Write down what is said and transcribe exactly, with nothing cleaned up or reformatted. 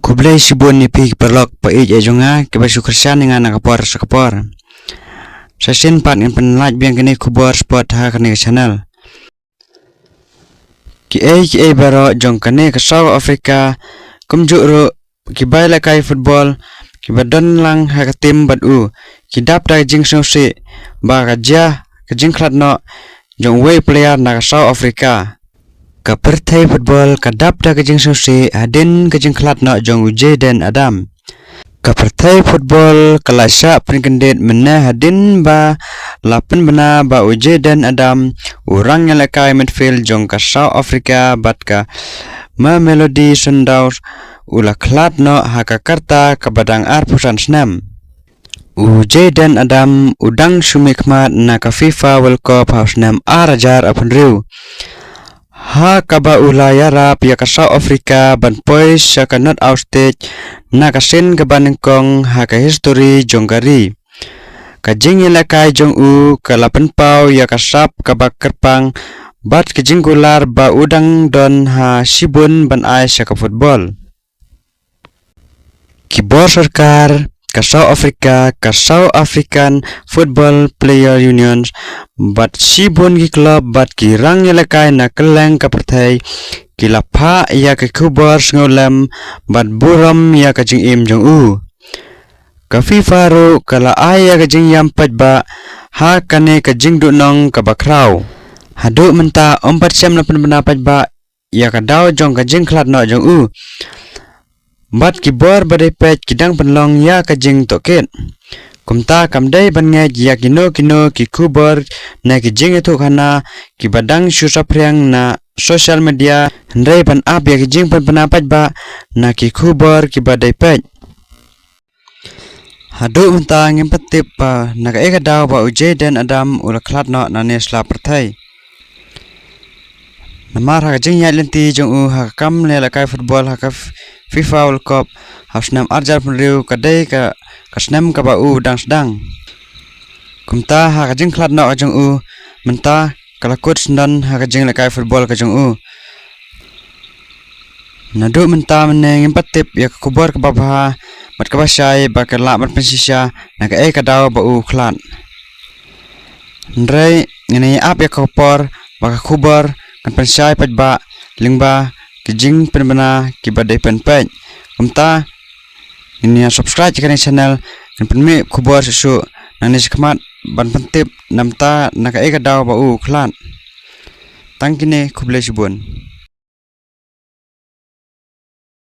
Khublei shibun ïa phi ki paralok ba ïeit jong nga kiba shu kyrshan ïa nga na ka por sha ka por. Sa shisien pat ngin pynlait biang kine ki khubor sport ha kane ka channel. Kiei kiei baroh jong kane ka South Africa, kumjuh ruh kiba ïalehkai football kiba don lang ha ka team bad u, ki dap da ka jingsngewsih ba ka jia ka jingkhlad noh jong uwei u player na ka South Africa. Ka pyrthei football ka dap da ka jingsngewsih hadien ka jingkhlad noh jong u Jayden Adam. Ka pyrthei football ka la shah pynkyndit mynne hadien ba la pynbna ba u Jayden Adam, u rangïalehkai midfield jong ka South Africa bad ka Mamelodi Sundowns, u la khlad noh ha ka rta kaba dang arphew san snem. U Jayden Adam u dang shu mihkhmat na ka FIFA World Cup ha u snem ar hajar arphew hynriew, ha kaba u la ïarap ïa ka South Africa ban poi sha ka knockout stage na ka sien kaba nyngkong ha ka histori jong ka ri. Ka jingïalehkai jong u ka la pynpaw ïa ka sap kaba kyrpang bad ka jingkular ba u dang don ha shibun ban ai sha ka football. Ki bor sorkar ka South Africa, ka South African Football Player Unions, bad shibun ki club bad ki rangïalehkai na kylleng ka pyrthei, ki la phah ïa ki khubor sngewlem bad burom ïa ka jingim jong u. Ka FIFA ruh ka la ai ïa ka jingïam paidbah ha kane ka jingduhnong kaba khraw. Haduh mynta ym pat shym la pynbna paidbah ïa ka daw jong ka jingkhlad noh jong u. Bad ki bor ba dei peit ki dang pynlong ïa ka jingtohkit. Kumta kam dei ban ngeit ïa kino kino ki khubor ne ki jingïathuhkhana kiba dang shu saphriang na social media, hynrei ban ap ïa ki jingpynbna paidbah na ki khubor kiba dei peit. Haduh mynta ngim pat tip ba na kaei ka daw ba u Jayden Adam u la khlad noh na ne sla pyrthei. Namar ha ka jingïaid lynti jong u ha ka kam ïalehkai football ha ka F-, FIFA World Cup ha u snem ar hajar arphew hynriew ka dei ka, ka snem kaba u dang sdang. Kumta ha ka jingkhlad noh ka jong u mynta ka la kut syndon ha ka jingïalehkai football ka jong u. Naduh mynta mynne ngim pat tip ïa ka khubor kaba bha bad kaba shai ba ka lah ban pynshisha na kaei ka daw ba u khlad. Hynrei ngin ïa ap ïa ka por ba ka khubor kan pynshai paidbah lyngba ki jingpynbna kiba dei pynpeit. Kumta ngin ïa subscribe ïa kane ka channel, ngin pynmih khubor shuh shuh nangne shakhmat ban pyntip namar na kaei ka daw ba u khlad. Tang kine, khublei shibun.